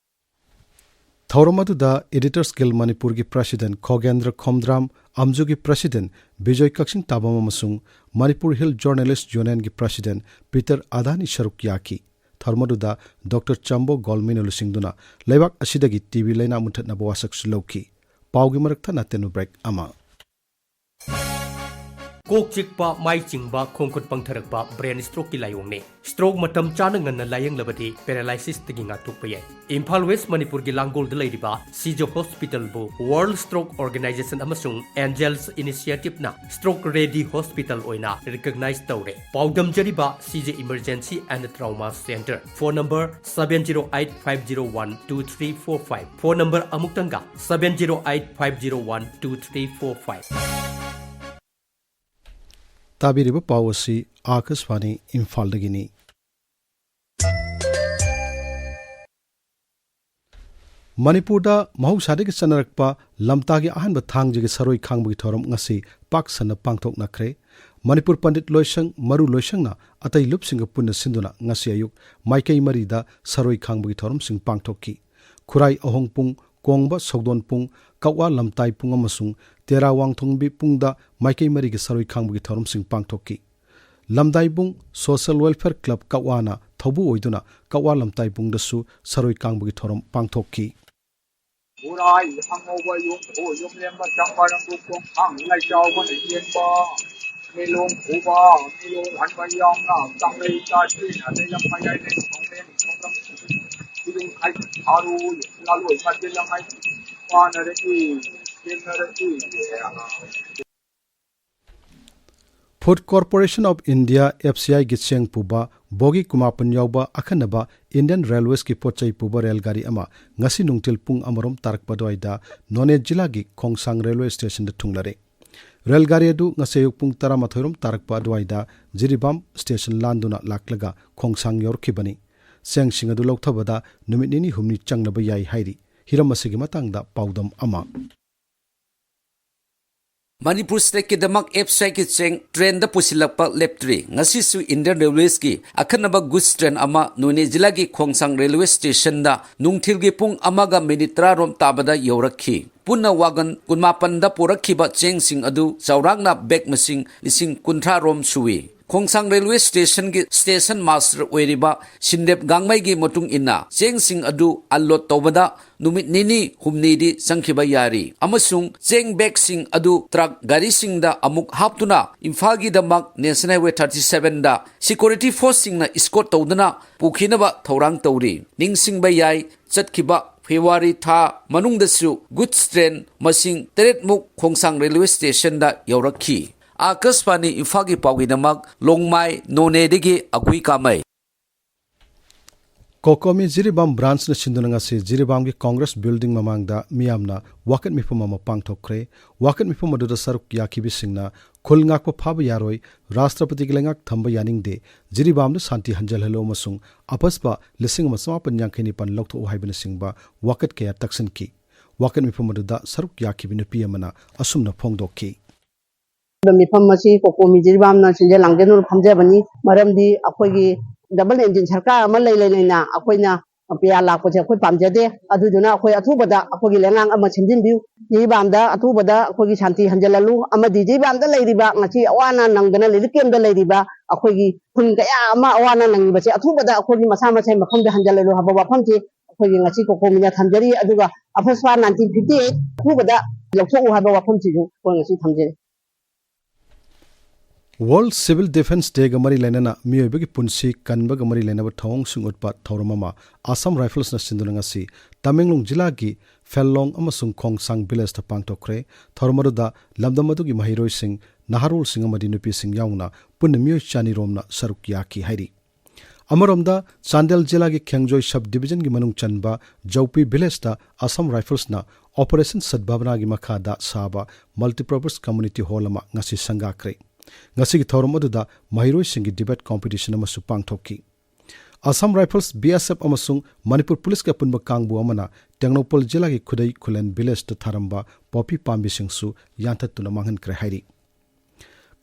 ꯊꯧꯔꯝ ꯑꯗꯨꯗ ꯑꯦꯗꯤꯇꯔꯁ ꯒꯤꯜ ꯃꯅꯤꯄꯨꯔꯒꯤ ꯄ꯭ꯔꯁꯤꯗꯦꯟꯠ ꯈꯣꯒꯦꯟꯗ꯭ꯔ ꯈꯣꯝꯗ꯭ꯔꯥꯝ, ꯑꯝꯖꯨꯒꯤ ꯄ꯭ꯔꯁꯤꯗꯦꯟꯠ ꯕꯤꯖꯣꯏ ꯀꯛꯆꯤꯡ ꯇꯥꯕꯝ ꯑꯃꯁꯨꯡ ꯃꯅꯤꯄꯨꯔ ꯍꯤꯜ ꯖꯔꯅꯦꯂꯤꯁ꯭ꯠ ꯌꯨꯅꯤꯌꯟꯒꯤ ꯄ꯭ꯔꯁꯤꯗꯦꯟꯠ ꯄꯤꯇꯔ ꯑꯗꯥꯅꯤ ꯁꯔꯨꯛ ꯌꯥꯈꯤ꯫ ꯁꯍꯔ ꯃꯗꯨꯗ ꯗꯣꯛꯇꯔ ꯆꯝꯕꯣ ꯒꯣꯜꯃꯤꯅ ꯂꯨꯆꯤꯡꯗꯨꯅ ꯂꯩꯕꯥꯛ ꯑꯁꯤꯗꯒꯤ ꯇꯤ ꯕꯤ ꯂꯥꯏꯅꯥ ꯃꯨꯠꯊꯠꯅꯕ ꯋꯥꯁꯛꯁꯨ ꯂꯧꯈꯤ꯫ ꯄꯥꯎꯒꯤ ꯃꯔꯛ ꯊꯠꯅ ꯇꯦꯅꯨ ꯕ꯭ꯔꯦꯛ ꯑꯃ꯫ ꯀꯣꯛ ꯆꯤꯛꯄ, ꯃꯥꯏ ꯆꯤꯡꯕ, ꯈꯣꯡ ꯈꯨꯠ ꯄꯪꯊꯔꯛꯄ brain strokeꯀꯤ ꯂꯥꯏꯑꯣꯡꯅꯤ꯫ Stroke ꯃꯇꯝ ꯆꯥꯅ ꯉꯟꯅ ꯂꯥꯌꯦꯡꯂꯕꯗꯤ paralysis ꯇꯒꯤ ꯉꯥꯛꯊꯣꯛꯄ ꯌꯥꯏ꯫ ꯏꯝꯐꯥꯜ ꯋꯦꯁ ꯃꯅꯤꯄꯨꯔꯒꯤ ꯂꯥꯡꯒꯣꯜꯗ ꯂꯩꯔꯤꯕ ꯁꯤꯖ ꯍꯣꯁꯄꯤꯇꯥꯜꯕꯨ World Stroke Organization ꯑꯃꯁꯨꯡ Angels Initiativeꯅ stroke ready hospital ꯑꯣꯏꯅ recognize ꯇꯧꯔꯦ꯫ ꯄꯥꯎꯗꯝꯖꯔꯤꯕ ꯁꯤꯖ Emergency and Trauma Center꯫ Phone number seven zero eight five zero one two three four five꯫ Phone number ꯑꯃꯨꯛꯇꯪꯒ, seven zero eight five zero one two three four five꯫ ꯇꯥꯕꯤꯔꯤꯕ ꯄꯥꯎ ꯑꯁꯤ ꯑꯥꯀꯥꯁꯕꯥꯅꯤ ꯏꯝꯐꯥꯜꯗꯒꯤꯅꯤ꯫ ꯃꯅꯤꯄꯨꯔꯗ ꯃꯍꯧꯁꯥꯗꯒꯤ ꯆꯠꯅꯔꯛꯄ ꯂꯝꯇꯥꯒꯤ ꯑꯍꯥꯟꯕ ꯊꯥꯡꯖꯒꯤ ꯁꯔꯣꯏ ꯈꯥꯡꯕꯒꯤ ꯊꯧꯔꯝ ꯉꯁꯤ ꯄꯥꯛ ꯁꯟꯅ ꯄꯥꯡꯊꯣꯛꯅꯈ꯭ꯔꯦ꯫ ꯃꯅꯤꯄꯨꯔ ꯄꯟꯗꯤꯠ ꯂꯣꯏꯁꯪ, ꯃꯔꯨ ꯂꯣꯏꯁꯪꯅ ꯑꯇꯩ ꯂꯨꯞꯁꯤꯡꯒ ꯄꯨꯟꯅ ꯁꯤꯟꯗꯨꯅ ꯉꯁꯤ ꯑꯌꯨꯛ ꯃꯥꯏꯀꯩ ꯃꯔꯤꯗ ꯁꯔꯣꯏ ꯈꯥꯡꯕꯒꯤ ꯊꯧꯔꯝꯁꯤꯡ ꯄꯥꯡꯊꯣꯛꯈꯤ꯫ ꯈꯨꯔꯥꯏ ꯑꯍꯣꯡꯄꯨꯡ, ꯀꯣꯡꯕ ꯁꯧꯗꯣꯟꯄꯨꯡ, ꯀꯛꯋꯥ ꯂꯝꯇꯥꯏꯄꯨꯡ ꯑꯃꯁꯨꯡ ꯇꯦꯔꯥ ꯋꯥꯡꯊꯣꯡꯕꯤ ꯄꯨꯡꯗ ꯃꯥꯏꯀꯩ ꯃꯔꯤꯒꯤ ꯁꯔꯣꯏ ꯈꯥꯡꯕꯒꯤ ꯊꯧꯔꯝꯁꯤꯡ ꯄꯥꯡꯊꯣꯛꯈꯤ꯫ ꯂꯝꯗꯥꯏꯕꯨꯡ Social Welfare Club ꯀꯛꯋꯥꯅ ꯊꯧꯕꯨ ꯑꯣꯏꯗꯨꯅ ꯀꯛꯋꯥ ꯂꯝꯇꯥꯏꯕꯨꯡꯗꯁꯨ ꯁꯔꯣꯏ ꯀꯥꯡꯕꯒꯤ ꯊꯧꯔꯝ ꯄꯥꯡꯊꯣꯛꯈꯤ꯫ ꯎꯔꯥꯏ ꯑꯉꯧꯕ ꯌꯨꯝ, ꯌꯨꯝꯂꯦꯝꯕ ꯆꯪꯕ ꯂꯝꯕꯨ ꯈꯣꯡꯊꯥꯡ ꯂꯥꯏꯆꯥꯎꯕꯅ ꯌꯦꯡꯕ꯫ ꯃꯤꯂꯣꯡ ꯈꯨꯕ, ꯃꯤꯂꯣꯡ ꯍꯟꯕ ꯌꯥꯎꯅ ꯆꯥꯡꯂꯩ ꯆꯥꯁꯤꯟ ꯑꯗꯩ ꯂꯝ ꯃꯌꯥꯏ ꯂꯩ ꯈꯣꯡꯂꯦꯟ ꯈꯣꯡꯂꯝ ꯈꯨꯗꯤꯡ ꯍꯥꯏ ꯊꯥꯔꯨ ꯂꯥꯂꯣꯏ ꯃꯆꯤꯜ ꯑꯃ ꯄꯥꯅꯔꯛꯏ, ꯊꯦꯡꯅꯔꯛꯏ꯫ Food Corporation of India, F C I ꯒꯤ ꯆꯦꯡ ꯄꯨꯕ ꯕꯣꯒꯤ ꯀꯨꯟꯃꯥꯄꯟ ꯌꯥꯎꯕ ꯑꯈꯟꯅꯕ Indian Railways ꯀꯤ ꯄꯣꯠꯆꯩ ꯄꯨꯕ ꯔꯦꯜ ꯒꯥꯔꯤ ꯑꯃ ꯉꯁꯤ ꯅꯨꯡꯊꯤꯜ ꯄꯨꯡ ꯑꯃꯔꯣꯝ ꯇꯥꯔꯛꯄ ꯑꯗꯨꯋꯥꯏꯗ ꯅꯣꯅꯦ ꯖꯤꯂꯥꯒꯤ ꯈꯣꯡꯁꯥꯡ ꯔꯦꯜꯋꯦ ꯁ꯭ꯇꯦꯁꯟꯗ ꯊꯨꯡꯂꯔꯦ꯫ ꯔꯦꯜ ꯒꯥꯔꯤ ꯑꯗꯨ ꯉꯁꯤ ꯑꯌꯨꯛ ꯄꯨꯡ ꯇꯔꯥꯃꯥꯊꯣꯏꯔꯣꯝ ꯇꯥꯔꯛꯄ ꯑꯗꯨꯋꯥꯏꯗ ꯖꯤꯔꯤꯕꯥꯝ ꯁ꯭ꯇꯦꯁꯟ ꯂꯥꯟꯗꯨꯅ ꯂꯥꯛꯂꯒ ꯈꯣꯡꯁꯥꯡ ꯌꯧꯔꯛꯈꯤꯕꯅꯤ꯫ ꯆꯦꯡꯁꯤꯡ ꯑꯗꯨ ꯂꯧꯊꯕꯗ ꯅꯨꯃꯤꯠ ꯅꯤꯅꯤ ꯍꯨꯝꯅꯤ ꯆꯪꯅꯕ ꯌꯥꯏ ꯍꯥꯏꯔꯤ꯫ ꯍꯤꯔꯝ ꯑꯁꯤꯒꯤ ꯃꯇꯥꯡꯗ ꯄꯥꯎꯗꯝ ꯑꯃ꯫ ꯃꯅꯤꯄꯨꯔ ꯁ꯭ꯇꯦꯠꯀꯤꯗꯃꯛ F C I ꯒꯤ ꯆꯦꯡ ꯇ꯭ꯔꯦꯟꯗ ꯄꯨꯁꯤꯜꯂꯛꯄ ꯂꯦꯞꯇ꯭ꯔꯤ꯫ ꯉꯁꯤꯁꯨ Indian Railways ꯀꯤ ꯑꯈꯟꯅꯕ goods train ꯑꯃ ꯅꯣꯅꯦ ꯖꯤꯂꯥꯒꯤ ꯈꯣꯡꯁꯥꯡ ꯔꯦꯜꯋꯦ ꯁ꯭ꯇꯦꯁꯟꯗ ꯅꯨꯡꯊꯤꯜꯒꯤ ꯄꯨꯡ ꯑꯃꯒ ꯃꯤꯅꯤꯠ ꯇꯔꯥꯔꯣꯝ ꯇꯥꯕꯗ ꯌꯧꯔꯛꯈꯤ꯫ ꯄꯨꯟꯅ ꯋꯥꯒꯟ ꯀꯨꯟꯃꯥꯄꯟꯗ ꯄꯨꯔꯛꯈꯤꯕ ꯆꯦꯡꯁꯤꯡ ꯑꯗꯨ ꯆꯥꯎꯔꯥꯛꯅ bag ꯃꯁꯤꯡ ꯂꯤꯁꯤꯡ ꯀꯨꯟꯊ꯭ꯔꯥꯔꯣꯝ ꯁꯨꯏ꯫ ꯈꯣꯡꯁꯥꯡ ꯔꯦꯜꯋꯦ ꯁ꯭ꯇꯦꯁꯟꯒꯤ ꯁ꯭ꯇꯦꯁꯟ ꯃꯥꯁꯇꯔ ꯑꯣꯏꯔꯤꯕ ꯁꯤꯟꯗꯦꯞ ꯒꯥꯡꯃꯩꯒꯤ ꯃꯇꯨꯡ ꯏꯟꯅ, ꯆꯦꯡꯁꯤꯡ ꯑꯗꯨ ꯑꯟꯂꯣꯗ ꯇꯧꯕꯗ ꯅꯨꯃꯤꯠ ꯅꯤꯅꯤ ꯍꯨꯝꯅꯤꯗꯤ ꯆꯪꯈꯤꯕ ꯌꯥꯔꯤ, ꯑꯃꯁꯨꯡ ꯆꯦꯡ ꯕꯦꯒꯁꯤꯡ ꯑꯗꯨ ꯇ꯭ꯔꯛ ꯒꯥꯔꯤꯁꯤꯡꯗ ꯑꯃꯨꯛ ꯍꯥꯞꯇꯨꯅ ꯏꯝꯐꯥꯜꯒꯤꯗꯃꯛ ꯅꯦꯁꯅꯦꯜ ꯍꯥꯏꯋꯦ ꯊꯥꯔꯇꯤ ꯁꯚꯦꯟꯗ ꯁꯤꯀ꯭ꯌꯨꯔꯤꯇꯤ ꯐꯣꯔꯁꯁꯤꯡꯅ ꯏꯁꯀꯣꯔꯠ ꯇꯧꯗꯨꯅ ꯄꯨꯈꯤꯅꯕ ꯊꯧꯔꯥꯡ ꯇꯧꯔꯤ꯫ ꯅꯤꯡꯁꯤꯡꯕ ꯌꯥꯏ, ꯆꯠꯈꯤꯕ ꯐꯦꯕ꯭ꯔꯨꯋꯥꯔꯤ ꯊꯥ ꯃꯅꯨꯡꯗꯁꯨ ꯒꯨꯗꯁ ꯇ꯭ꯔꯦꯟ ꯃꯁꯤꯡ ꯇꯔꯦꯠꯃꯨꯛ ꯈꯣꯡꯁꯥꯡ ꯔꯦꯜꯋꯦ ꯁ꯭ꯇꯦꯁꯟꯗ ꯌꯧꯔꯛꯈꯤ꯫ ꯑꯥꯀꯥꯁꯕꯥꯅꯤ ꯏꯝꯐꯥꯜꯒꯤ ꯄꯥꯎꯒꯤꯗꯃꯛ ꯂꯣꯡꯃꯥꯏ ꯅꯣꯅꯦꯗꯒꯤ ꯑꯒꯨꯏ ꯀꯥꯃꯩ꯫ ꯀꯣꯀꯣꯃꯤ ꯖꯤꯔꯤꯕꯥꯝ ꯕ꯭ꯔꯥꯟꯁꯅ ꯁꯤꯟꯗꯨꯅ ꯉꯁꯤ ꯖꯤꯔꯤꯕꯥꯝꯒꯤ ꯀꯣꯡꯒ꯭ꯔꯦꯁ ꯕꯤꯜꯗꯤꯡ ꯃꯃꯥꯡꯗ ꯃꯤꯌꯥꯝꯅ ꯋꯥꯀꯠ ꯃꯤꯐꯝ ꯑꯃ ꯄꯥꯡꯊꯣꯛꯈ꯭ꯔꯦ꯫ ꯋꯥꯀꯠ ꯃꯤꯐꯝ ꯑꯗꯨꯗ ꯁꯔꯨꯛ ꯌꯥꯈꯤꯕꯁꯤꯡꯅ ꯈꯨꯜ ꯉꯥꯛꯄ ꯐꯥꯕ ꯌꯥꯔꯣꯏ, ꯔꯥꯁꯇ꯭ꯔꯄꯇꯤꯒꯤ ꯂꯩꯉꯥꯛ ꯊꯝꯕ ꯌꯥꯅꯤꯡꯗꯦ, ꯖꯤꯔꯤꯕꯥꯝꯗ ꯁꯥꯟꯇꯤ ꯍꯟꯖꯜꯍꯜꯂꯨ ꯑꯃꯁꯨꯡ ꯑꯄꯁꯕ ꯂꯤꯁꯤꯡ ꯑꯃ ꯆꯃꯥꯄꯟ ꯌꯥꯡꯈꯩ ꯅꯤꯄꯥꯟ ꯂꯧꯊꯣꯛꯎ ꯍꯥꯏꯕꯅꯆꯤꯡꯕ ꯋꯥꯀꯠ ꯀꯌꯥ ꯇꯛꯁꯤꯟꯈꯤ꯫ ꯋꯥꯀꯠ ꯃꯤꯐꯝ ꯑꯗꯨꯗ ꯁꯔꯨꯛ ꯌꯥꯈꯤꯕ ꯅꯨꯄꯤ ꯑꯃꯅ ꯑꯁꯨꯝꯅ ꯐꯣꯡꯗꯣꯛꯈꯤ꯫ ꯃꯤꯐꯝ ꯑꯁꯤ ꯀꯣꯀꯣꯃꯤ ꯖꯤꯔꯤꯕꯥꯝꯅ ꯁꯤꯟꯖ ꯂꯥꯡꯖꯅꯨꯅ ꯐꯝꯖꯕꯅꯤ꯫ ꯃꯔꯝꯗꯤ ꯑꯩꯈꯣꯏꯒꯤ ꯗꯕꯜ ꯏꯟꯖꯤꯟ ꯁꯔꯀꯥꯔ ꯑꯃ ꯂꯩ ꯂꯩ ꯂꯩꯅ ꯑꯩꯈꯣꯏꯅ ꯄꯤꯌꯥ ꯂꯥꯛꯄꯁꯦ ꯑꯩꯈꯣꯏ ꯄꯥꯝꯖꯗꯦ꯫ ꯑꯗꯨꯗꯨꯅ ꯑꯩꯈꯣꯏ ꯑꯊꯨꯕꯗ ꯑꯩꯈꯣꯏꯒꯤ ꯂꯩꯉꯥꯛ ꯑꯃ ꯁꯦꯝꯖꯤꯟꯕꯤꯌꯨ꯫ ꯖꯤꯔꯤꯕꯥꯝꯗ ꯑꯊꯨꯕꯗ ꯑꯩꯈꯣꯏꯒꯤ ꯁꯥꯟꯇꯤ ꯍꯟꯖꯤꯜꯍꯜꯂꯨ ꯑꯃꯗꯤ ꯖꯤꯔꯤꯕꯥꯝꯗ ꯂꯩꯔꯤꯕ ꯉꯁꯤ ꯑꯋꯥ ꯑꯅꯥ ꯅꯪꯗꯅ ꯔꯤꯂꯤꯐ ꯀꯦꯝꯞꯇ ꯂꯩꯔꯤꯕ ꯑꯩꯈꯣꯏꯒꯤ ꯈꯨꯟ ꯀꯌꯥ ꯑꯃ ꯑꯋꯥ ꯑꯅꯥ ꯅꯪꯂꯤꯕꯁꯦ ꯑꯊꯨꯕꯗ ꯑꯩꯈꯣꯏꯒꯤ ꯃꯁꯥ ꯃꯁꯥꯒꯤ ꯃꯐꯝꯗ ꯍꯟꯖꯤꯜꯍꯜꯂꯨ ꯍꯥꯏꯕ ꯋꯥꯐꯝꯁꯤ ꯑꯩꯈꯣꯏꯒꯤ ꯉꯁꯤ ꯀꯣꯀꯣꯃꯤꯅ ꯊꯝꯖꯔꯤ꯫ ꯑꯗꯨꯒ ꯑꯐꯁꯄꯥ ꯅꯥꯏꯟꯇꯤꯟ ꯐꯤꯐꯇꯤ ꯑꯩꯠ ꯑꯊꯨꯕꯗ ꯂꯧꯊꯣꯛꯎ ꯍꯥꯏꯕ ꯋꯥꯐꯝꯁꯤꯁꯨ ꯑꯩꯈꯣꯏ ꯉꯁꯤ ꯊꯝꯖꯔꯤ꯫ ꯋꯥꯔꯜꯗ ꯁꯤꯚꯤꯜ ꯗꯤꯐꯦꯟꯁ ꯗꯦꯒ ꯃꯔꯤ ꯂꯩꯅꯅ ꯃꯤꯑꯣꯏꯕꯒꯤ ꯄꯨꯟꯁꯤ ꯀꯟꯕꯒ ꯃꯔꯤ ꯂꯩꯅꯕ ꯊꯧꯑꯣꯡꯁꯤꯡ ꯎꯠꯄ ꯊꯧꯔꯝ ꯑꯃ ꯑꯁꯥꯝ ꯔꯥꯏꯐꯜꯁꯅ ꯁꯤꯟꯗꯨꯅ ꯉꯁꯤ ꯇꯃꯦꯡꯂꯣꯡ ꯖꯤꯂꯥꯒꯤ ꯐꯦꯜꯂꯣꯡ ꯑꯃꯁꯨꯡ ꯈꯣꯡꯁꯥꯡ ꯚꯤꯂꯦꯖꯇ ꯄꯥꯡꯊꯣꯛꯈ꯭ꯔꯦ꯫ ꯊꯧꯔꯝ ꯑꯗꯨꯗ ꯂꯝꯗꯝ ꯑꯗꯨꯒꯤ ꯃꯍꯩꯔꯣꯏꯁꯤꯡ, ꯅꯍꯥꯔꯣꯜꯁꯤꯡ ꯑꯃꯗꯤ ꯅꯨꯄꯤꯁꯤꯡ ꯌꯥꯎꯅ ꯄꯨꯟꯅ ꯃꯤꯑꯣꯏ ꯆꯅꯤ ꯔꯣꯝꯅ ꯁꯔꯨꯛ ꯌꯥꯈꯤ ꯍꯥꯏꯔꯤ꯫ ꯑꯃꯔꯣꯝꯗ, ꯆꯥꯟꯗꯦꯜ ꯖꯤꯂꯥꯒꯤ ꯈꯦꯡꯖꯣꯏ ꯁꯕ ꯗꯤꯚꯤꯖꯟꯒꯤ ꯃꯅꯨꯡ ꯆꯟꯕ ꯖꯧꯄꯤ ꯚꯤꯂꯦꯖꯇ ꯑꯁꯥꯝ ꯔꯥꯏꯐꯜꯁꯅ ꯑꯣꯄꯔꯦꯁꯟ ꯁꯗꯚꯥꯕꯅꯥꯒꯤ ꯃꯈꯥꯗ ꯁꯥꯕ ꯃꯜꯇꯤꯄꯔꯄꯁ ꯀꯝꯃ꯭ꯌꯨꯅꯤꯇꯤ ꯍꯣꯜ ꯑꯃ ꯉꯁꯤ ꯁꯪꯒꯥꯈ꯭ꯔꯦ꯫ ꯉꯁꯤꯒꯤ ꯊꯧꯔꯝ ꯑꯗꯨꯗ ꯃꯍꯩꯔꯣꯏꯁꯤꯡꯒꯤ ꯗꯤꯕꯦꯠ ꯀꯣꯝꯄꯤꯇꯤꯁꯟ ꯑꯃꯁꯨ ꯄꯥꯡꯊꯣꯛꯈꯤ꯫ Assam rifles, B S F ꯑꯃꯁꯨꯡ ꯃꯅꯤꯄꯨꯔ ꯄꯨꯂꯤꯁꯀꯤ ꯑꯄꯨꯟꯕ ꯀꯥꯡꯕꯨ ꯑꯃꯅ ꯇꯦꯡꯅꯧꯄꯜ ꯖꯤꯂꯥꯒꯤ ꯈꯨꯗꯩ ꯈꯨꯂꯦꯟ ꯚꯤꯂꯦꯖꯇ ꯊꯥꯔꯝꯕ ꯄꯣꯄꯤ ꯄꯥꯝꯕꯤꯁꯤꯡꯁꯨ ꯌꯥꯟꯊꯠꯇꯨꯅ ꯃꯥꯡꯍꯟꯈ꯭ꯔꯦ ꯍꯥꯏꯔꯤ꯫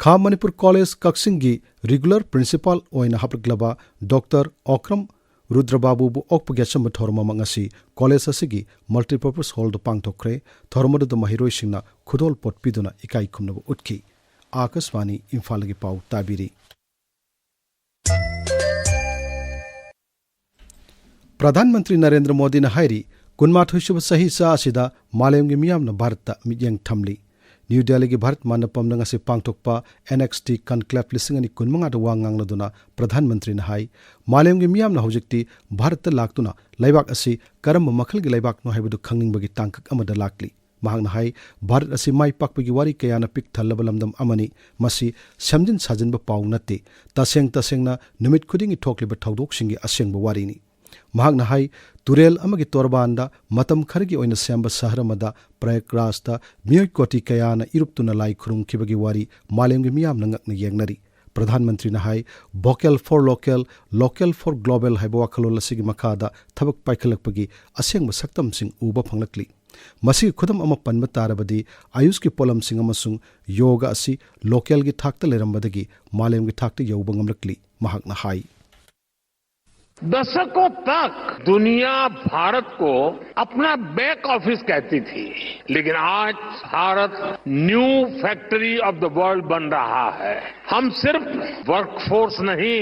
ꯈꯥ ꯃꯅꯤꯄꯨꯔ ꯀꯣꯂꯦꯖ ꯀꯛꯆꯤꯡꯒꯤ ꯔꯤꯒꯨꯂꯔ ꯄ꯭ꯔꯤꯟꯁꯤꯄꯥꯜ ꯑꯣꯏꯅ ꯍꯥꯞꯂꯛꯂꯕ ꯗꯣꯛꯇꯔ ꯑꯣꯀ꯭ꯔꯝ ꯔꯨꯗ꯭ꯔꯕꯥꯕꯨꯕꯨ ꯑꯣꯛꯄꯒꯤ ꯑꯆꯝꯕ ꯊꯧꯔꯝ ꯑꯃ ꯉꯁꯤ ꯀꯣꯂꯦꯖ ꯑꯁꯤꯒꯤ ꯃꯜꯇꯤꯄꯔꯄꯁ ꯍꯣꯜꯗ ꯄꯥꯡꯊꯣꯛꯈ꯭ꯔꯦ꯫ ꯊꯧꯔꯝ ꯑꯗꯨꯗ ꯃꯍꯩꯔꯣꯏꯁꯤꯡꯅ ꯈꯨꯗꯣꯜꯄꯣꯠ ꯄꯤꯗꯨꯅ ꯏꯀꯥꯏ ꯈꯨꯝꯅꯕ ꯎꯠꯈꯤ꯫ ꯑꯥꯀꯥꯁꯕꯥꯅꯤ ꯏꯝꯐꯥꯜꯒꯤ ꯄꯥꯎ ꯇꯥꯕꯤꯔꯤ꯫ ꯄ꯭ꯔꯙꯥꯟ ꯃꯟꯇ꯭ꯔꯤ ꯅꯔꯦꯟꯗ꯭ꯔ ꯃꯣꯗꯤꯅ ꯍꯥꯏꯔꯤ, ꯀꯨꯟꯃꯥꯊꯣꯏ ꯁꯨꯕ ꯆꯍꯤꯆꯥ ꯑꯁꯤꯗ ꯃꯥꯂꯦꯝꯒꯤ ꯃꯤꯌꯥꯝꯅ ꯚꯥꯔꯠꯇ ꯃꯤꯠꯌꯦꯡ ꯊꯝꯂꯤ꯫ ꯅ꯭ꯌꯨ ꯗꯦꯜꯂꯤꯒꯤ ꯚꯥꯔꯠ ꯃꯟꯗꯄꯝꯗ ꯉꯁꯤ ꯄꯥꯡꯊꯣꯛꯄ N X T Conclave ꯂꯤꯁꯤꯡ ꯑꯅꯤ ꯀꯨꯟꯃꯉꯥꯗ ꯋꯥ ꯉꯥꯡꯂꯗꯨꯅ ꯄ꯭ꯔꯙꯥꯟ ꯃꯟꯇ꯭ꯔꯤꯅ ꯍꯥꯏ, ꯃꯥꯂꯦꯝꯒꯤ ꯃꯤꯌꯥꯝꯅ ꯍꯧꯖꯤꯛꯇꯤ ꯚꯥꯔꯠꯇ ꯂꯥꯛꯇꯨꯅ ꯂꯩꯕꯥꯛ ꯑꯁꯤ ꯀꯔꯝꯕ ꯃꯈꯜꯒꯤ ꯂꯩꯕꯥꯛꯅꯣ ꯍꯥꯏꯕꯗꯨ ꯈꯪꯅꯤꯡꯕꯒꯤ ꯇꯥꯡꯀꯛ ꯑꯃꯗ ꯂꯥꯛꯂꯤ꯫ ꯃꯍꯥꯛꯅ ꯍꯥꯏ, ꯚꯥꯔꯠ ꯑꯁꯤ ꯃꯥꯏ ꯄꯥꯛꯄꯒꯤ ꯋꯥꯔꯤ ꯀꯌꯥꯅ ꯄꯤꯛ ꯊꯜꯂꯕ ꯂꯝꯗꯝ ꯑꯃꯅꯤ꯫ ꯃꯁꯤ ꯁꯦꯝꯖꯤꯟ ꯁꯥꯖꯤꯟꯕ ꯄꯥꯎ ꯅꯠꯇꯦ, ꯇꯁꯦꯡ ꯇꯁꯦꯡꯅ ꯅꯨꯃꯤꯠ ꯈꯨꯗꯤꯡꯒꯤ ꯊꯣꯛꯂꯤꯕ ꯊꯧꯗꯣꯛꯁꯤꯡꯒꯤ ꯑꯁꯦꯡꯕ ꯋꯥꯔꯤꯅꯤ꯫ ꯃꯍꯥꯛꯅ ꯍꯥꯏ, ꯇꯨꯔꯦꯜ ꯑꯃꯒꯤ ꯇꯣꯔꯕꯥꯟꯗ ꯃꯇꯝ ꯈꯔꯒꯤ ꯑꯣꯏꯅ ꯁꯦꯝꯕ ꯁꯍꯔ ꯑꯃꯗ ꯄ꯭ꯔꯌꯥꯒꯔꯥꯖꯇ ꯃꯤꯑꯣꯏ ꯀꯣꯇꯤ ꯀꯌꯥꯅ ꯏꯔꯨꯞꯇꯨꯅ ꯂꯥꯏ ꯈꯨꯔꯨꯝꯈꯤꯕꯒꯤ ꯋꯥꯔꯤ ꯃꯥꯂꯦꯝꯒꯤ ꯃꯤꯌꯥꯝꯅ ꯉꯛꯅ ꯌꯦꯡꯅꯔꯤ꯫ ꯄ꯭ꯔꯙꯥꯟ ꯃꯟꯇ꯭ꯔꯤꯅ ꯍꯥꯏ, Vocal for Local, Local for Global ꯍꯥꯏꯕ ꯋꯥꯈꯜꯂꯣꯟ ꯑꯁꯤꯒꯤ ꯃꯈꯥꯗ ꯊꯕꯛ ꯄꯥꯏꯈꯠꯂꯛꯄꯒꯤ ꯑꯁꯦꯡꯕ ꯁꯛꯇꯝꯁꯤꯡ ꯎꯕ ꯐꯪꯂꯛꯂꯤ꯫ ꯃꯁꯤꯒꯤ ꯈꯨꯗꯝ ꯑꯃ ꯄꯟꯕ ꯇꯥꯔꯕꯗꯤ, ꯑꯌꯨꯁꯀꯤ ꯄꯣꯠꯂꯝꯁꯤꯡ ꯑꯃꯁꯨꯡ ꯌꯣꯒ ꯑꯁꯤ ꯂꯣꯀꯦꯜꯒꯤ ꯊꯥꯛꯇ ꯂꯩꯔꯝꯕꯗꯒꯤ ꯃꯥꯂꯦꯝꯒꯤ ꯊꯥꯛꯇ ꯌꯧꯕ ꯉꯝꯂꯛꯂꯤ, ꯃꯍꯥꯛꯅ ꯍꯥꯏ꯫ दशकों तक दुनिया भारत को अपना बैक ऑफिस कहती थी, लेकिन आज Bharat new factory of the world बन रहा है। हम सिर्फ वर्कफोर्स नहीं,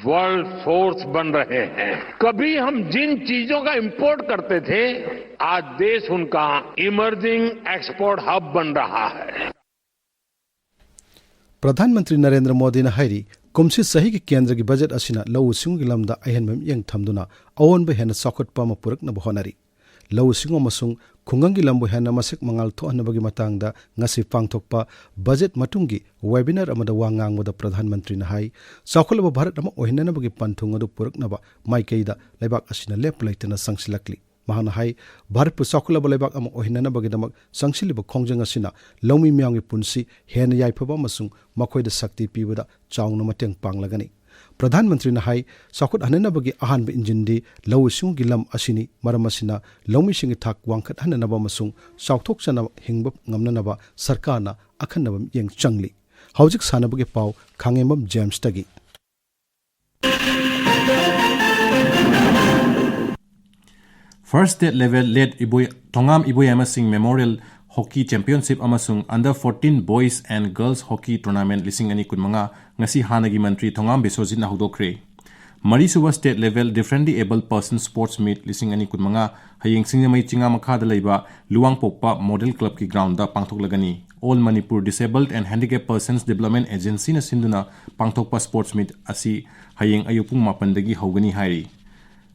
वर्ल्ड फोर्स बन रहे हैं। कभी हम जिन चीजों का इंपोर्ट करते थे, आज देश उनका इमर्जिंग एक्सपोर्ट हब बन रहा है। ꯄ꯭ꯔꯙꯥꯟ ꯃꯟꯇ꯭ꯔꯤ ꯅꯔꯦꯟꯗ꯭ꯔ ꯃꯣꯗꯤꯅ ꯍꯥꯏꯔꯤ, ꯀꯨꯝꯁꯤ ꯆꯍꯤꯒꯤ ꯀꯦꯟꯗ꯭ꯔꯒꯤ ꯕꯖꯦꯠ ꯑꯁꯤꯅ ꯂꯧꯎ ꯁꯤꯡꯎꯒꯤ ꯂꯝꯗ ꯑꯍꯦꯟꯕ ꯃꯤꯠꯌꯦꯡ ꯊꯝꯗꯨꯅ ꯑꯑꯣꯟꯕ ꯍꯦꯟꯅ ꯆꯥꯎꯈꯠꯄ ꯑꯃ ꯄꯨꯔꯛꯅꯕ ꯍꯣꯠꯅꯔꯤ꯫ ꯂꯧꯎ ꯁꯤꯡꯎ ꯑꯃꯁꯨꯡ ꯈꯨꯡꯒꯪꯒꯤ ꯂꯝꯕꯨ ꯍꯦꯟꯅ ꯃꯁꯛ ꯃꯉꯥꯜ ꯊꯣꯛꯍꯟꯅꯕꯒꯤ ꯃꯇꯥꯡꯗ ꯉꯁꯤ ꯄꯥꯡꯊꯣꯛꯄ ꯕꯖꯦꯠ ꯃꯇꯨꯡꯒꯤ ꯋꯦꯕꯤꯅꯥꯔ ꯑꯃꯗ ꯋꯥ ꯉꯥꯡꯕꯗ ꯄ꯭ꯔꯙꯥꯟ ꯃꯟꯇ꯭ꯔꯤꯅ ꯍꯥꯏ, ꯆꯥꯎꯈꯠꯂꯕ ꯚꯥꯔꯠ ꯑꯃ ꯑꯣꯏꯍꯟꯅꯅꯕꯒꯤ ꯄꯟꯊꯨꯡ ꯑꯗꯨ ꯄꯨꯔꯛꯅꯕ ꯃꯥꯏꯀꯩꯗ ꯂꯩꯕꯥꯛ ꯑꯁꯤꯅ ꯂꯦꯞꯄ ꯂꯩꯇꯅ ꯆꯪꯁꯤꯜꯂꯛꯂꯤ꯫ ꯃꯍꯥꯛꯅ ꯍꯥꯏ, ꯚꯥꯔꯠꯄꯨ ꯆꯥꯎꯈꯠꯂꯕ ꯂꯩꯕꯥꯛ ꯑꯃ ꯑꯣꯏꯍꯟꯅꯅꯕꯒꯤꯗꯃꯛ ꯆꯪꯁꯤꯜꯂꯤꯕ ꯈꯣꯡꯖꯪ ꯑꯁꯤꯅ ꯂꯧꯃꯤ ꯃꯤꯌꯥꯝꯒꯤ ꯄꯨꯟꯁꯤ ꯍꯦꯟꯅ ꯌꯥꯏꯐꯕ ꯑꯃꯁꯨꯡ ꯃꯈꯣꯏꯗ ꯁꯛꯇꯤ ꯄꯤꯕꯗ ꯆꯥꯎꯅ ꯃꯇꯦꯡ ꯄꯥꯡꯂꯒꯅꯤ꯫ ꯄ꯭ꯔꯙꯥꯟ ꯃꯟꯇ꯭ꯔꯤꯅ ꯍꯥꯏ, ꯆꯥꯎꯈꯠꯍꯟꯅꯅꯕꯒꯤ ꯑꯍꯥꯟꯕ ꯏꯟꯖꯤꯟꯗꯤ ꯂꯧꯎ ꯁꯤꯡꯎꯒꯤ ꯂꯝ ꯑꯁꯤꯅꯤ꯫ ꯃꯔꯝ ꯑꯁꯤꯅ ꯂꯧꯃꯤꯁꯤꯡꯒꯤ ꯊꯥꯛ ꯋꯥꯡꯈꯠꯍꯟꯅꯅꯕ ꯑꯃꯁꯨꯡ ꯆꯥꯎꯊꯣꯛꯆꯅ ꯍꯤꯡꯕ ꯉꯝꯅꯅꯕ ꯁꯔꯀꯥꯔꯅ ꯑꯈꯟꯅꯕ ꯃꯤꯠꯌꯦꯡ ꯆꯪꯂꯤ꯫ ꯍꯧꯖꯤꯛ ꯁꯥꯟꯅꯕꯒꯤ ꯄꯥꯎ, ꯈꯥꯉꯦꯝꯕꯝ ꯖꯦꯝꯁꯇꯒꯤ꯫ First State Level Late ꯏꯕꯣꯏ ꯊꯣꯉꯥꯝ ꯏꯕꯣꯌꯥꯏꯃꯁꯤꯡ Memorial Hockey Championship ꯑꯃꯁꯨꯡ Under fourteen Boys and Girls Hockey Tournament ꯂꯤꯁꯤꯡ ꯑꯅꯤ ꯀꯨꯟꯃꯉꯥ ꯉꯁꯤ ꯍꯥꯟꯅꯒꯤ ꯃꯟꯇ꯭ꯔꯤ ꯊꯣꯉꯥꯝ ꯕꯤꯁ꯭ꯋꯖꯤꯠꯅ ꯍꯧꯗꯣꯛꯈ꯭ꯔꯦ꯫ ꯃꯔꯤꯁꯨꯕ State Level Differently Abled Person Sports Meet ꯂꯤꯁꯤꯡ ꯑꯅꯤ ꯀꯨꯟꯃꯉꯥ ꯍꯌꯦꯡ ꯁꯤꯡꯖꯃꯩ ꯆꯤꯉꯥ ꯃꯈꯥꯗ ꯂꯩꯕ ꯂꯨꯋꯥꯡꯄꯣꯛꯄ Model Clubꯀꯤ groundꯗ ꯄꯥꯡꯊꯣꯛꯂꯒꯅꯤ꯫ All Manipur Disabled and Handicapped Persons Development Agencyꯅ ꯁꯤꯟꯗꯨꯅ ꯄꯥꯡꯊꯣꯛꯄ sports meet ꯑꯁꯤ ꯍꯌꯦꯡ ꯑꯌꯨꯛ ꯄꯨꯡ ꯃꯥꯄꯟꯗꯒꯤ ꯍꯧꯒꯅꯤ ꯍꯥꯏꯔꯤ꯫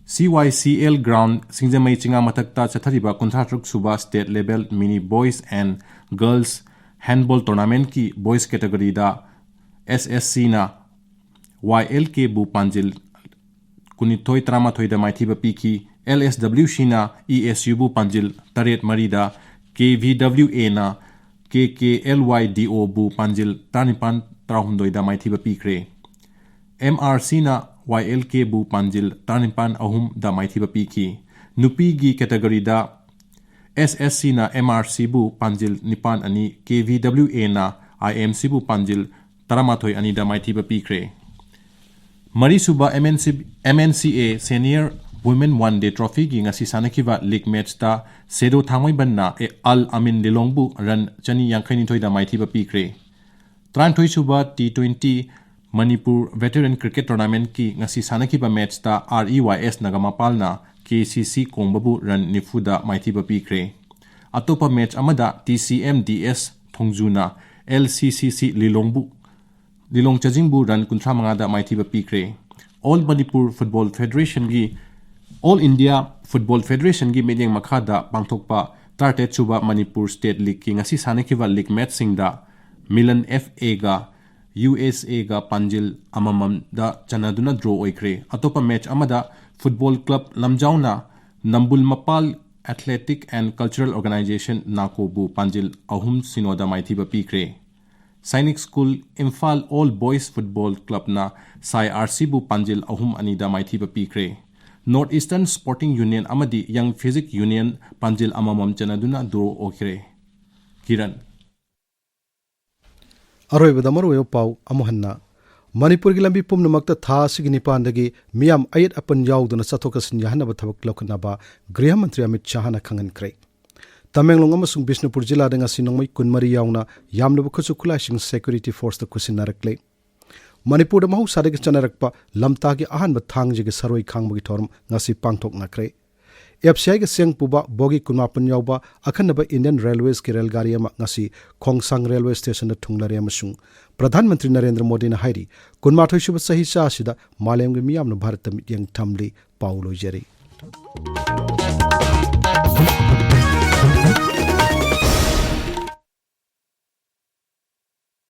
C Y C L ground ꯁꯤꯡꯖꯃꯩ ꯆꯤꯉꯥ ꯃꯊꯛꯇ ꯆꯠꯊꯔꯤꯕ ꯀꯨꯟꯊ꯭ꯔꯥ ꯇꯔꯨꯛ ꯁꯨꯕ State Level Mini Boys and Girls Handball Tournamentꯀꯤ boys categoryꯗ S S Cꯅ Y L Kꯕꯨ ꯄꯥꯟꯖꯤꯜ ꯀꯨꯟꯅꯤꯊꯣꯏ ꯇꯔꯥꯃꯥꯊꯣꯏꯗ ꯃꯥꯏꯊꯤꯕ ꯄꯤꯈꯤ꯫ L S W Cꯅ E S Uꯕꯨ ꯄꯥꯟꯖꯤꯜ ꯇꯔꯦꯠ ꯃꯔꯤꯗ, K V W Aꯅ K K L Y D Oꯕꯨ ꯄꯥꯟꯖꯤꯜ ꯇꯔꯥꯅꯤꯄꯥꯟ ꯇꯔꯥꯍꯨꯝꯗꯣꯏꯗ ꯃꯥꯏꯊꯤꯕ ꯄꯤꯈ꯭ꯔꯦ꯫ M R Cꯅ Y L Kꯕꯨ ꯄꯥꯟꯖꯤꯜ ꯇꯔꯥꯅꯤꯄꯥꯟ ꯑꯍꯨꯝꯗ ꯃꯥꯏꯊꯤꯕ ꯄꯤꯈꯤ꯫ ꯅꯨꯄꯤꯒꯤ categoryꯗ S S Cꯅ M R Cꯕꯨ ꯄꯥꯟꯖꯤꯜ ꯅꯤꯄꯥꯟ ꯑꯅꯤ, K V W Aꯅ I M Cꯕꯨ ꯄꯥꯟꯖꯤꯜ ꯇꯔꯥꯃꯥꯊꯣꯏ ꯑꯅꯤꯗ ꯃꯥꯏꯊꯤꯕ ꯄꯤꯈ꯭ꯔꯦ꯫ ꯃꯔꯤꯁꯨꯕ M N C, M N C A Senior Women One Day Trophyꯒꯤ ꯉꯁꯤ ꯁꯥꯟꯅꯈꯤꯕ league matchꯇ ꯁꯦꯗꯣ ꯊꯥꯡꯃꯩꯕꯟꯅ ꯑꯦ-, ꯑꯜ ꯑꯃꯤꯟ ꯂꯤꯂꯣꯡꯕꯨ run ꯆꯅꯤ ꯌꯥꯡꯈꯩꯅꯤꯊꯣꯏꯗ ꯃꯥꯏꯊꯤꯕ ꯄꯤꯈ꯭ꯔꯦ꯫ ꯇꯔꯥꯅꯤꯊꯣꯏꯁꯨꯕ T twenty Manipur Veteran Cricket Tournamentꯀꯤ ꯉꯁꯤ ꯁꯥꯟꯅꯈꯤꯕ matchꯇ R E Y S ꯅꯒꯃꯄꯥꯜꯅ K C C ꯀꯣꯡꯕꯕꯨ run ꯅꯤꯐꯨꯗ ꯃꯥꯏꯊꯤꯕ ꯄꯤꯈ꯭ꯔꯦ꯫ ꯑꯇꯣꯞꯄ match ꯑꯃꯗ T C M D S ꯊꯣꯡꯖꯨꯅ L C C C ꯂꯤꯂꯣꯡꯕꯨ, ꯂꯤꯂꯣꯡ ꯆꯥꯖꯤꯡꯕꯨ run ꯀꯨꯟꯊ꯭ꯔꯥ ꯃꯉꯥꯗ ꯃꯥꯏꯊꯤꯕ ꯄꯤꯈ꯭ꯔꯦ꯫ All Manipur Football Federationꯒꯤ, All India Football Federationꯒꯤ ꯃꯤꯠꯌꯦꯡ ꯃꯈꯥꯗ ꯄꯥꯡꯊꯣꯛꯄ ꯇꯔꯥꯇꯔꯦꯠ ꯁꯨꯕ Manipur State Leagueꯀꯤ ꯉꯁꯤ ꯁꯥꯟꯅꯈꯤꯕ league matchꯁꯤꯡꯗ Milan F Aꯒ U S Aꯒ ꯄꯥꯟꯖꯤꯜ ꯑꯃꯃꯝꯗ ꯆꯟꯅꯗꯨꯅ draw ꯑꯣꯏꯈ꯭ꯔꯦ꯫ ꯑꯇꯣꯞꯄ match ꯑꯃꯗ Football Club ꯂꯝꯖꯥꯎꯅ ꯅꯝꯕꯨꯜ ꯃꯄꯥꯜ Athletic and Cultural Organization ꯅꯥꯀꯣꯕꯨ ꯄꯥꯟꯖꯤꯜ ꯑꯍꯨꯝ ꯁꯤꯅꯣꯗ ꯃꯥꯏꯊꯤꯕ ꯄꯤꯈ꯭ꯔꯦ꯫ Sainik School Imphal All Boys Football Clubꯅ ꯁꯥꯏ R Cꯕꯨ ꯄꯥꯟꯖꯤꯜ ꯑꯍꯨꯝ ꯑꯅꯤꯗ ꯃꯥꯏꯊꯤꯕ ꯄꯤꯈ꯭ꯔꯦ꯫ North Eastern Sporting Union ꯑꯃꯗꯤ Young Physique Union ꯄꯥꯟꯖꯤꯜ ꯑꯃꯃꯝ ꯆꯟꯅꯗꯨꯅ draw ꯑꯣꯏꯈ꯭ꯔꯦ꯫ ꯀꯤꯔꯟ꯫ ꯑꯔꯣꯏꯕꯗ ꯃꯔꯨꯑꯣꯏꯕ ꯄꯥꯎ ꯑꯃꯨꯛ ꯍꯟꯅ꯫ ꯃꯅꯤꯄꯨꯔꯒꯤ ꯂꯝꯕꯤ ꯄꯨꯝꯅꯃꯛꯇ ꯊꯥ ꯑꯁꯤꯒꯤ ꯅꯤꯄꯥꯟꯗꯒꯤ ꯃꯤꯌꯥꯝ ꯑꯌꯦꯠ ꯑꯄꯟ ꯌꯥꯎꯗꯅ ꯆꯠꯊꯣꯛ ꯆꯠꯁꯤꯟ ꯌꯥꯍꯟꯅꯕ ꯊꯕꯛ ꯂꯧꯈꯠꯅꯕ ꯒ꯭ꯔꯤꯍ ꯃꯟꯇ꯭ꯔꯤ ꯑꯃꯤꯠ ꯁꯥꯍꯅ ꯈꯪꯍꯟꯈ꯭ꯔꯦ꯫ ꯇꯃꯦꯡꯂꯣꯡ ꯑꯃꯁꯨꯡ ꯕꯤꯁꯅꯨꯄꯨꯔ ꯖꯤꯂꯥꯗ ꯉꯁꯤ ꯅꯣꯡꯃꯩ ꯀꯨꯟꯃꯔꯤ ꯌꯥꯎꯅ ꯌꯥꯝꯂꯕ ꯈꯨꯠꯁꯨ ꯈꯨꯠꯂꯥꯏꯁꯤꯡ security forceꯇ ꯈꯨꯠꯁꯤꯟꯅꯔꯛꯂꯦ꯫ ꯃꯅꯤꯄꯨꯔꯗ ꯃꯍꯧꯁꯥꯗꯒꯤ ꯆꯠꯅꯔꯛꯄ ꯂꯝꯇꯥꯒꯤ ꯑꯍꯥꯟꯕ ꯊꯥꯡꯖꯒꯤ ꯁꯔꯣꯏ ꯈꯥꯡꯕꯒꯤ ꯊꯧꯔꯝ ꯉꯁꯤ ꯄꯥꯡꯊꯣꯛꯅꯈ꯭ꯔꯦ꯫ ꯑꯦꯐ ꯁꯤ ꯑꯥꯏꯒ ꯆꯦꯡ ꯄꯨꯕ ꯕꯣꯒꯤ ꯀꯨꯟꯃꯥꯄꯟ ꯌꯥꯎꯕ ꯑꯈꯟꯅꯕ ꯏꯟꯗꯤꯌꯟ ꯔꯦꯜꯋꯦꯁꯀꯤ ꯔꯦꯜꯒꯥꯔꯤ ꯑꯃ ꯉꯁꯤ ꯈꯣꯡꯁꯥꯡ ꯔꯦꯜꯋꯦ ꯁ꯭ꯇꯦꯁꯟꯗ ꯊꯨꯡꯂꯔꯦ ꯑꯃꯁꯨꯡ ꯄ꯭ꯔꯙꯥꯟ ꯃꯟꯇ꯭ꯔꯤ ꯅꯔꯦꯟꯗ꯭ꯔ ꯃꯣꯗꯤꯅ ꯍꯥꯏꯔꯤ, ꯀꯨꯟꯃꯥꯊꯣꯏ ꯁꯨꯕ ꯆꯍꯤꯆꯥ ꯑꯁꯤꯗ ꯃꯥꯂꯦꯝꯒꯤ ꯃꯤꯌꯥꯝꯅ ꯚꯥꯔꯠꯇ ꯃꯤꯠꯌꯦꯡ ꯊꯝꯂꯤ꯫ ꯄꯥꯎ ꯂꯣꯏꯖꯔꯦ꯫